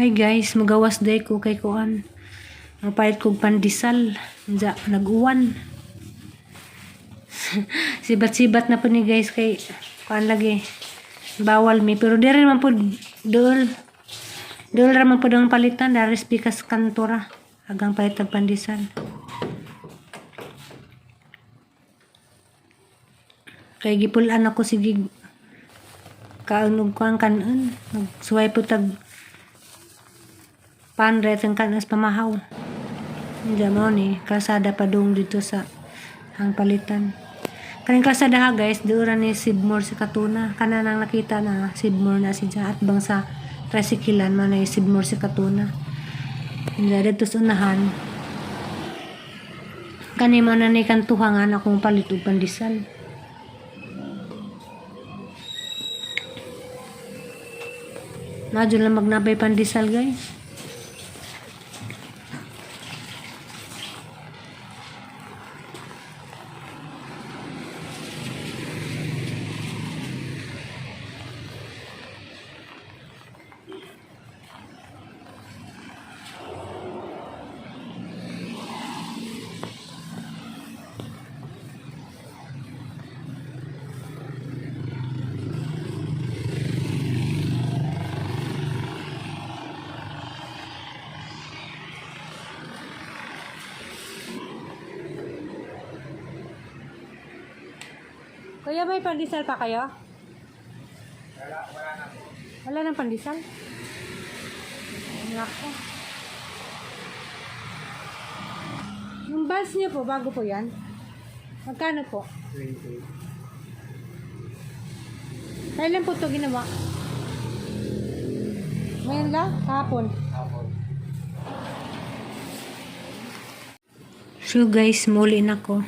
Hi guys, magawas day ko kay kuan. Mapalit kog pandesal. Unsa nag-uwan. Sibat-sibat na po ni guys kay kuan lagi. Bawal mi pero diri man pud dool. Dool ra man pud ang palitan daris pikas kantora. Agang palit og pandesal. Kay gipulan ako sige kaon og kuan kanon. Nagsuway po tag panret ang kanas pamahaw. Diyan mo ni, kalsada pa dong dito sa ang palitan. Kaning kalsada ha guys, doon ra ni Sibmore sa Katuna. Kana nang nakita na Sibmore na si at bang sa tricyclean man na Sibmore sa Katuna. Hindi dito sa unahan. Kani man na ni kantuha nga na akong palit og pandesal. Medyo lang magnabay pandesal, guys. Kuya, may pandesal pa kayo? Wala, wala na po. Wala nang pandesal? Nako. Yung buns niyo po, bago po yan? Magkano po? 20. Kailan po ito ginawa? Ngayon lang? Kahapon? Tapos, So guys, muli na ko.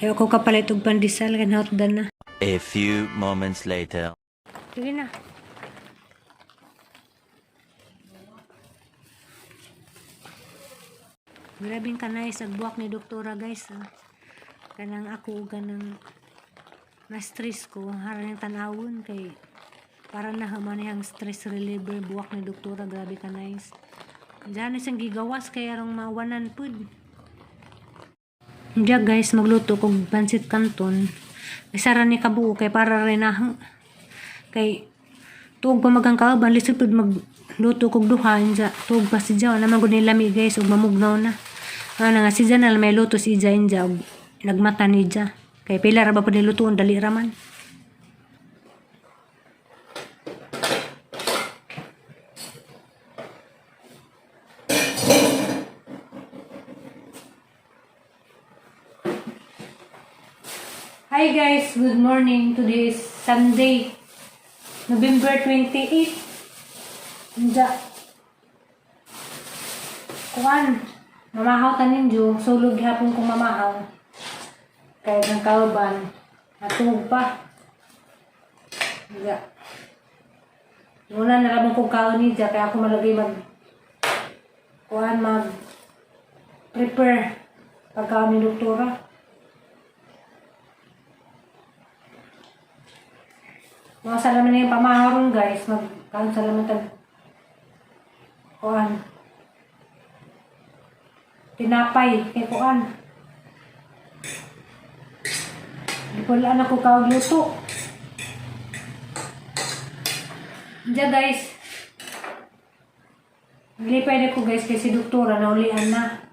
Ayoko kapalit og pandesal, kanahot na. A few moments later. Sige na. Grabing kanay sa buwak ni doktora, guys. Ah. Kanang ako kanang na-stress ko haran yung tanawon kay para na haman ang stress reliever buwak ni doktora, grabe ka nice. Diyan isang gigawas kay arong mawanan pud. Diya guys, magluto kog pansit canton. Isa ra ni kabuo kay para rin na kay tuog pa magang kauban, lisod pud magluto kog duha inja tuog pa si Jaw naman gud ni lami guys ug mamugnaw na. Ana nga si Jan na may luto si Ija inja ug nagmata ni Ija kay pila ra ba pud nilutoon, dali ra man. Hi guys, good morning. Today is Sunday, November 28. Inja. Kuan, mamahaw ta ninyo, sulog gihapon kong mamahaw. Kaya ng kauban, natug pa. Inja. Muna na kong kaon ni kaya ako malagay mag kuan mag prepare pagkaon ni doktora. Mga salamin na yung pamaharon guys. Magkaon salamin tag kuan. Tinapay kay kuan. Di ko alam ako kawag luto. Diyan guys. Naglipay na ko guys kasi doktora naulian na.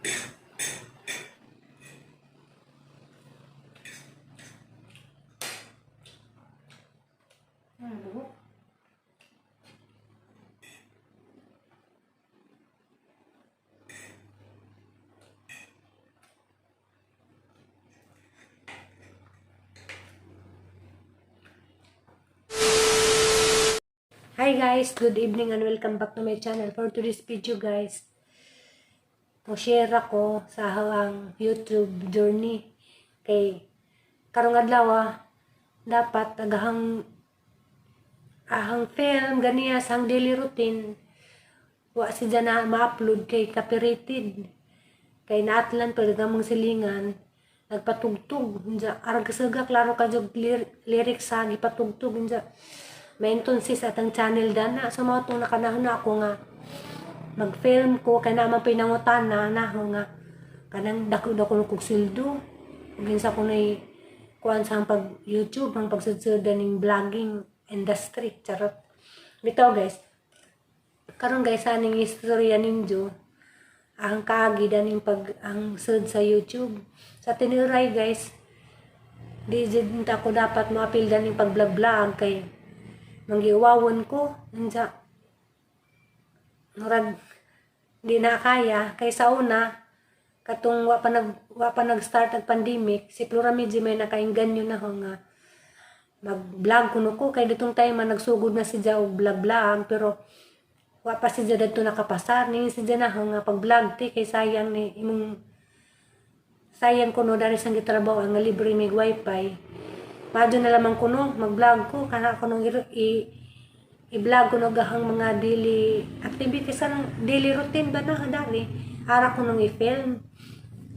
Ano buhok? Hi guys, good evening and welcome back to my channel. For today's video guys, mo-share ako sa ahang YouTube journey. Kay karong adlaw ah, dapat agahang ahang film ganiya sa ang daily routine wa si na ma-upload kay copyrighted. Kay naatlan pa gamong silingan nagpatugtog unsa arag kasaga klaro ka jud lyrics sa gipatugtog unsa maintenance at ang channel dana. So mao tong nakanahon na ako nga Mag-film ko kay naman pinangutana na ho nga kanang dako-dako kog sweldo ug kinsa ko nay kuan sa ang pag YouTube, ang pagsudsud ning vlogging industry. Charot bitaw, guys. Karon, guys, aning istorya ninyo ang kaagi daning pag ang sud sa YouTube. Sa tinuray, guys, di jud ako dapat moapil daning pag vlog vlog kay manggiwawon ko. Unsa, murag di na kaya kay sa una, katong wa pa nag-start ang pandemic, si Flora medyo may nakainganyo na ho nga mag-vlog kuno ko kay ditong time man nagsugod na si og vlog vlog, pero wa pa si dadto nakapasar. Ni si na ho nga pag-vlog ti kay sayang ni imong, sayang kuno dari sang gitrabaho ang libre mig wifi. Madyo na lamang kuno mag-vlog ko kana kuno i-vlog kuno gahang mga daily activities, anong daily routine ba na dali ara ko nung i-film.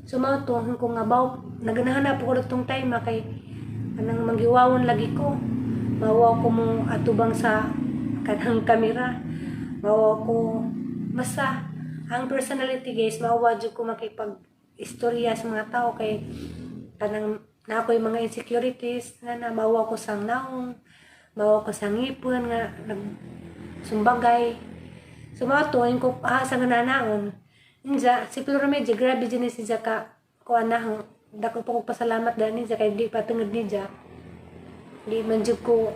So mao to ko nga baw naganahan na po ko tong time kay anang manggiwawon lagi ko, mawa ko mo atubang sa kanang kamera, mawa ko basta ang personality, guys, mawa jud ko makipag istorya sa mga tao kay kanang na ako'y mga insecurities nga na mawa ko sang naong, mawa ko sa ngipon nga nagsumbagay. So mao to ko sa nga nanaon. Inja si Flora medyo grabe din ni si Jaka kuan na ho. Dako pa ko pasalamat dani sa kay di pa tungod ni Ja, di man jud ko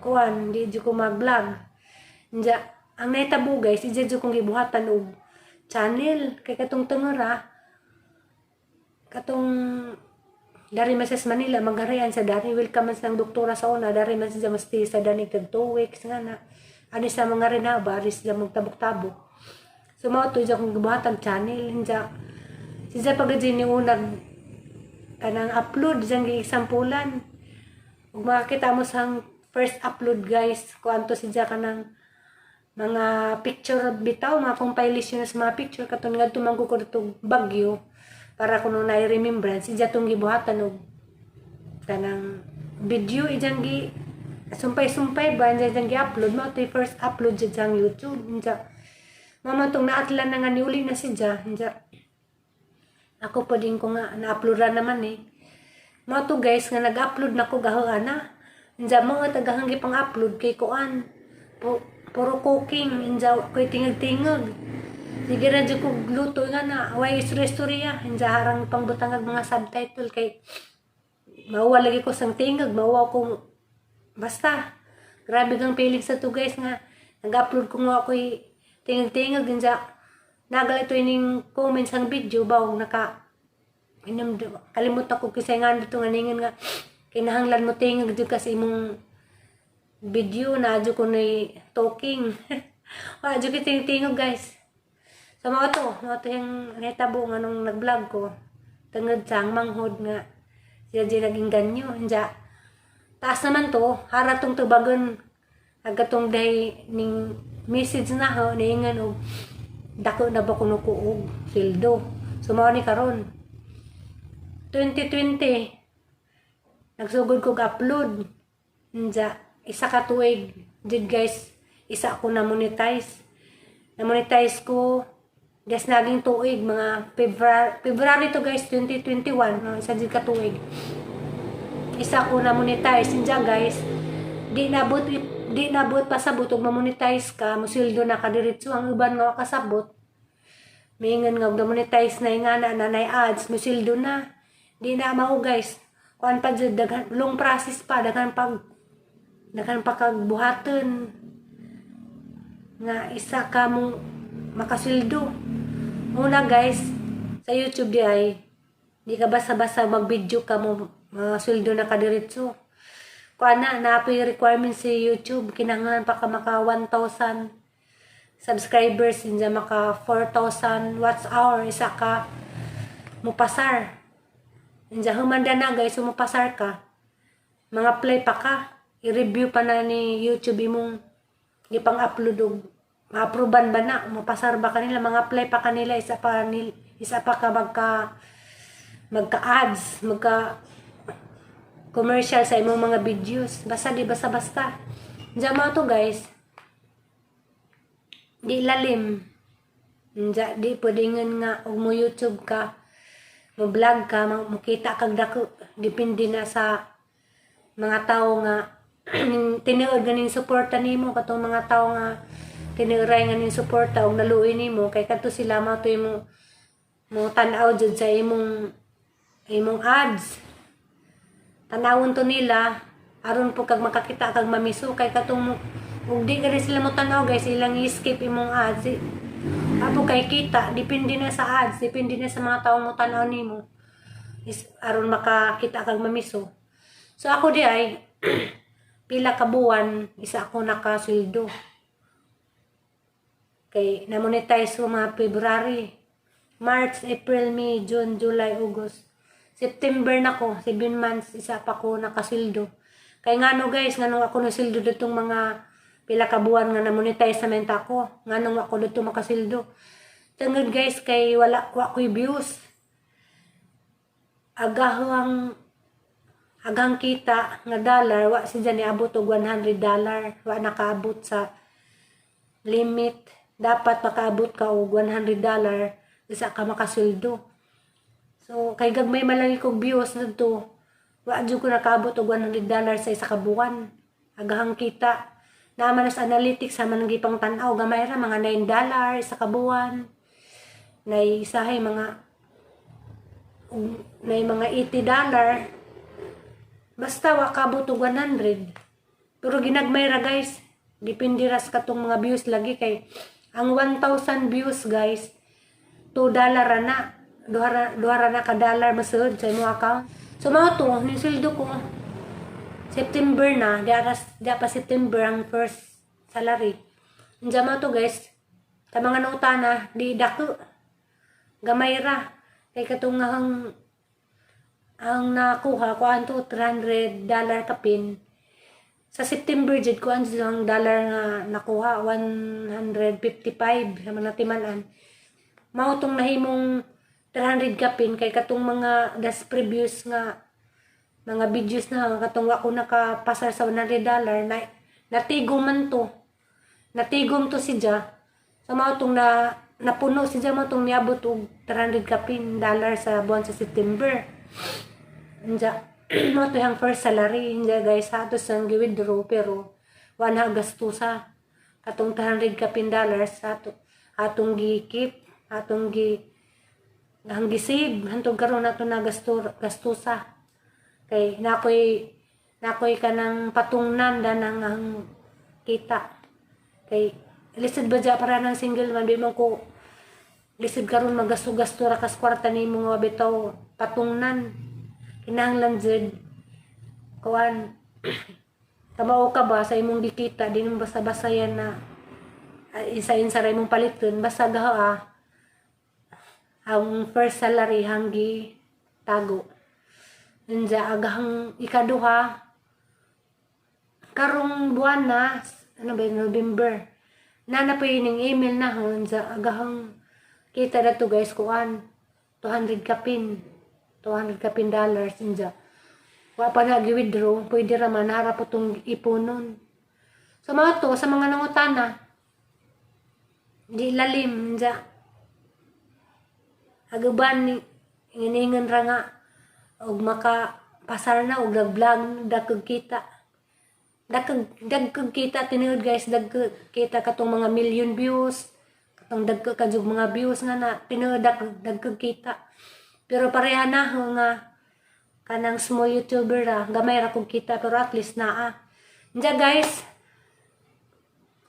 kuan, di jud ko mag-vlog. Inja ang nahitabo, guys, ija jud kong gibuhatan og channel kay katong tungora, katong dari man sa Manila, magharian sa dari, welcome man sa doktora sa una, dari man siya masti sa dani tag 2 weeks nga na ani sa mga rinaba, ari sila magtabok-tabok. So mao to ija kong gibuhatan channel. Inja siya pag ni unag kanang upload diyang gi-exampulan ug makakita mo sa first upload, guys, kuanto siya, kanang mga picture bitaw, mga compilation sa mga picture katong ngadto man ko dito Baguio para kuno na remembrance. Ija tong gibuhatan og kanang video, ijang gi sumpay-sumpay ba, ijang gi-upload. Mao to'y first upload jud sa YouTube. Inja mama tong naatlan na nga niuli na siya. Inja ako pa din ko nga na-upload ra naman eh. Mao to, guys, nga nag-upload na ko gaho ana. Inja mga tagahang pang upload kay kuan puro cooking. Inja koy tingag-tingag. Sige ra jud kog luto nga na way istorya. Inja harang pangbutangag mga subtitle kay mauwa lagi ko sang tingag, mauwa ko basta. Grabe kang feeling sa to, guys, nga nag-upload ko nga ako'y tingag-tingag. Inja nagal ito ining comments ang video baw naka inom. Kalimot ako kasi nga dito nga ningon nga kinahanglan mo tingag jud kasi imong video na adyo ko nay talking, wa jud ko tingog, guys. So mao to yung nahitabo nga nung nag-vlog ko tungod sa ang manghod nga siya di naging ganyo. Inja taas naman to hara tong tubagon agatong day ning message na ho niingan og dako na ba kuno ko og sweldo. So mao ni karon 2020 nagsugod kog upload. Inja isa ka tuig jud, guys, isa ako na monetize. Na monetize ko des naging tuig mga February, February to, guys, 2021, no, isa jud ka tuig isa ko na monetize. Inja, guys, di nabot pasabot og ma-monetize ka, mosildo na ka diretso. Ang uban nga kasabot, mingon nga og na-monetize na nga na na nay ads, mosildo na. Di na mao, guys. Kuan pa jud, daghan long process pa, daghan pa kag buhaton nga isa ka mo makasweldo. Una, guys, sa YouTube di ay di ka basta-basta mag-video ka mo masweldo na ka diretso. Kuan na naapoy requirement si YouTube, kinahanglan pa ka maka 1,000 subscribers, hindi maka 4,000 watch hour isa ka mupasar. Hindi humanda na, guys, mupasar ka, mga play pa ka, i-review pa na ni YouTube imong gipang upload og ma-approvean ba na, mapasar ba kanila, mga play pa kanila, isa pa ka magka ads, magka commercial sa imong mga videos. Basta di basta-basta. Diyan mo to, guys. Di lalim. Unja, di pwede nga og mo YouTube ka, mo vlog ka, mokita kag dako. Depende na sa mga tao nga tinuod ganing suporta nimo, katong mga tao nga tinuoray nga ning suporta og naluoy nimo, kay kadto sila mao to'y mo mo tan-aw jud sa imong ads. Tanawon to nila aron po kag makakita kag mamiso, kay katong mo ug di ka rin sila mo tan-aw, guys, ilang i-skip imong ads. Apo kay kita, depende na sa ads, depende na sa mga taong mo tan-aw nimo is aron makakita kag mamiso. So ako di ay pila ka buwan isa ako nakasweldo, kay na-monetize ko mga February, March, April, May, June, July, August, September na ko, 7 months isa pa ko nakasweldo. Kay ngano, guys, ngano ako nasweldo ditong mga pila ka buwan nga na-monetize naman ta ako? Nganong ako dito makasweldo? Tungod, guys, kay wala wa ko'y views. Agahang agang kita nga dollar, wa siya niabot og $100. Wa nakaabot sa limit. Dapat makaabot ka og $100 isa ka makasweldo. So kay gagmay man lang kog views nadto, wa jud ko nakaabot og $100 sa isa ka buwan. Agahang kita naman sa analytics sa man gipang tan-aw, gamay ra, mga $9 sa ka buwan. Nay isahay mga nay mga $80, basta wa kabot og 100. Pero ginagmay ra, guys, depende ra sa katong mga views lagi, kay ang 1,000 views, guys, $2 ra na, duha ra na ka dollar masud sa imong account. So mao to ni sweldo ko September na, di pa September ang first salary. Unsa mao to, guys, sa mga nota na di dako, gamay ra, kay katong ang nakuha ko anto $300 kapin sa September jud ko ang dollar nga nakuha, 155 sa mga natiman-an. Mao tong nahimong 300 kapin, kay katong mga das previous nga mga videos na katong wa ko nakapasar sa $100 na, natigom man to, natigom to siya. So mao tong na napuno siya, mao tong niabot og 300 kapin dollar sa buwan sa September. Unja, mao to yung first salary. Unja, guys, hatos ang gi-withdraw, pero wala gastusa katong 300 kapin dollars. Ato atong gi-keep, atong gi ang gi-save hantod karon nato na gasto gastusa, kay nakoy kanang patungnan danang ang kita, kay lisod ba dya para ng single man. Di mo ko lisod karon, magasto-gasto ra kas kwarta nimo nga bitaw patungnan. Kinahanglan jud kuan, kamao ka ba sa imong gikita, di mo basta-basta yan na isa-insa ra imong paliton. Basta gaho ang first salary hanggi tago. Unja, agahang ikaduha karong buwan na, ano ba yun, November na na pa yun yung email na. Unja, agahang kita na to, guys, kuan, 200 kapin, 200 kapin dollars. Unja, wa pa na withdraw, pwede ra man harap po tong ipunon. So mga to sa mga nangutana, di lalim. Unja, agaban ingon ra nga og maka pasar na og nag-vlog, dakog kita, dagkag dagkag kita tinuod, guys, dagkag kita katong mga million views, katong dagkag ka mga views nga na tinuod, dagkag kita. Pero pareha na nga kanang small YouTuber ra, gamay ra kog kita, pero at least naa. Unja, guys,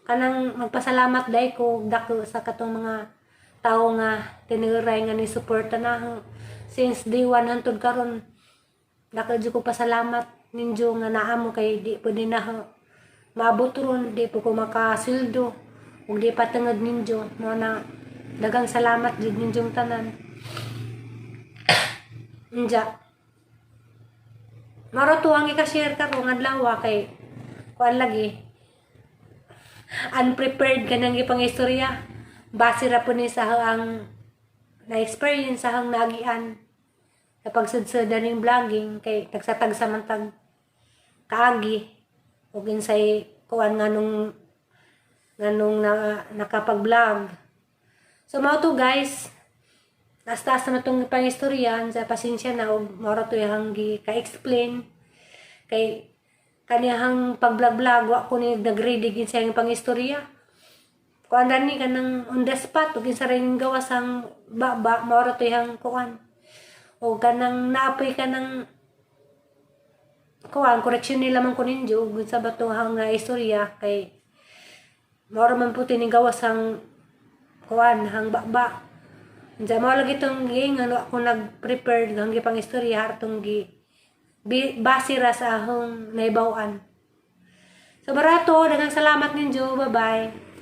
kanang magpasalamat dai ko dako sa katong mga tao nga tinuray nga ni suporta na since day one hantod karon. Dako jud ko pasalamat ninyo nga naa mo, kay di pwede na maabot ron, di po ko makasweldo ug di pa tungod ninyo. Mo na daghang salamat jud ninyong tanan. Unja, maro to ang ika-share karon adlaw, kay kuan lagi, unprepared ka nang ipang istorya. Base ra po ni sa ang na-experience, sa ang naagian sa pagsudsod ning vlogging, kay tagsa-tagsa man tag kaagi ug insay kuan nganong na, nakapag-vlog. So mao to, guys. Taas-taas naman itong pangistoryan sa pasensya na og mao ra to iyang gi ka-explain kay kaniyahang pag-vlog-vlog, wa ko ni nag-ready gid sa iyang pangistorya. Kuan ra ni, kanang on the spot ug kinsa rin gawas ang baba, mao ra to iyang kuan. O kanang naapoy kanang kuan, correction nila man ko ninyo ug sa ba hang nga istorya kay mao ra man po tining gawas ang kuan hang baba. Unsa mao lagi tong giingon, ako nag-prepare hang gipang istorya hartong gi base ra sa akong nahibaw-an. So barato, daghang salamat ninyo. Bye-bye.